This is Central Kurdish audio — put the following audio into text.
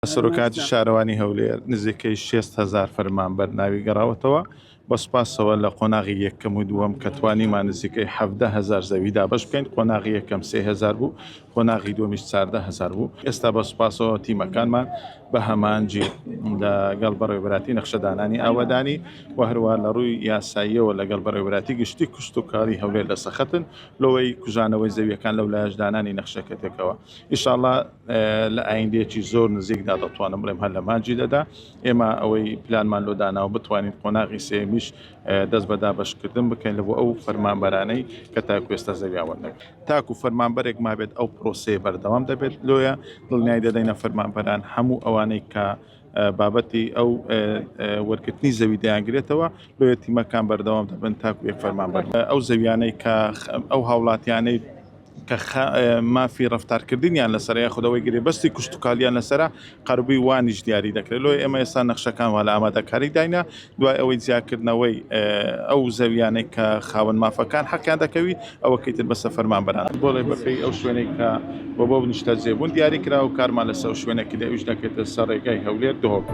سەرۆکایەتی شارەوانی هەولێر نزیکەی 6 هەزار فەرمانبەر ناوی گەڕاوەتەوە. بە سوپاسەوە لە قۆناغی یەکەم و دووەم کە توانیمان نزیکەی 17 هەزار زەوی دابەش بکەین. قۆناغی یەکەم 3000 بوو، قۆناغی دووەمیش 14 هەزار بوو. ئێستا بە سوپاسەوە تیمەکانمان بە هەمانجی لەگەڵ بەڕێوەبەراتی نەخشەدانانی ئاوەدانی و هەروە لە ڕووی یاساییەوە لەگەڵ بەڕێوەبەراتی گشتی کشتوکاڵی هەولێر لە سەخەتن لەوەی کوژانەوەی زەویەکان لەو لایەش دانانی نەخشەکەتێکەوە. ئیشاڵا لە ئایندەیەکی زۆر نزیکدا دەتوانم بڵێم هەر لە مانگی دەدا ئێمە ئەوەی پلانمان لۆ داناوە بتوانین قۆناغی سێمیش دەست بە دابەشکردن بکەین لە بۆ ئەو فەرمانبەرانەی کە تاکو ئێستا زەویان وەرنەگرت. تاکو فەرمانبەرێک مابێت ئەو پرۆسەیە بەردەوام دەبێت، لۆیە دڵنیای دەدەینە فەرمانبەران هەموو ئەوانەی کە بابەتی ئەو وەرگرتنی زەوی دەیانگرێتەوە، لۆیە تیمەکان بەردەوام دەبن تاکو یەک فەرمانبەر ئەو زەویانەی کە ئەو هاوڵاتیانەی کە مافی ڕەفتارکردنیان لەسەرە یاخود ئەوەی گرێبەستی کشتوکاڵیان لەسەرە قەرەبووی وانیش دیاری دەکرێت. لۆیە ئێمە ئێستا نەخشەکان وا لە ئامادەکاری داینە دوای ئەوەی جیاکردنەوەی ئەو زەویانەی کە خاوەن مافەکان حەقیان دەکەوی ئەوەکەی تر بەسە فەرمانبەران. بۆڵێ بەپێی ئەو شوێنەی کە بۆ بۆ نیشتەجێبوون دیاری کراوە کارمان لەسەر ئەو شوێنە کردە ئەویش دەکەوێتە سەر ڕێگای هەولێر دهۆک.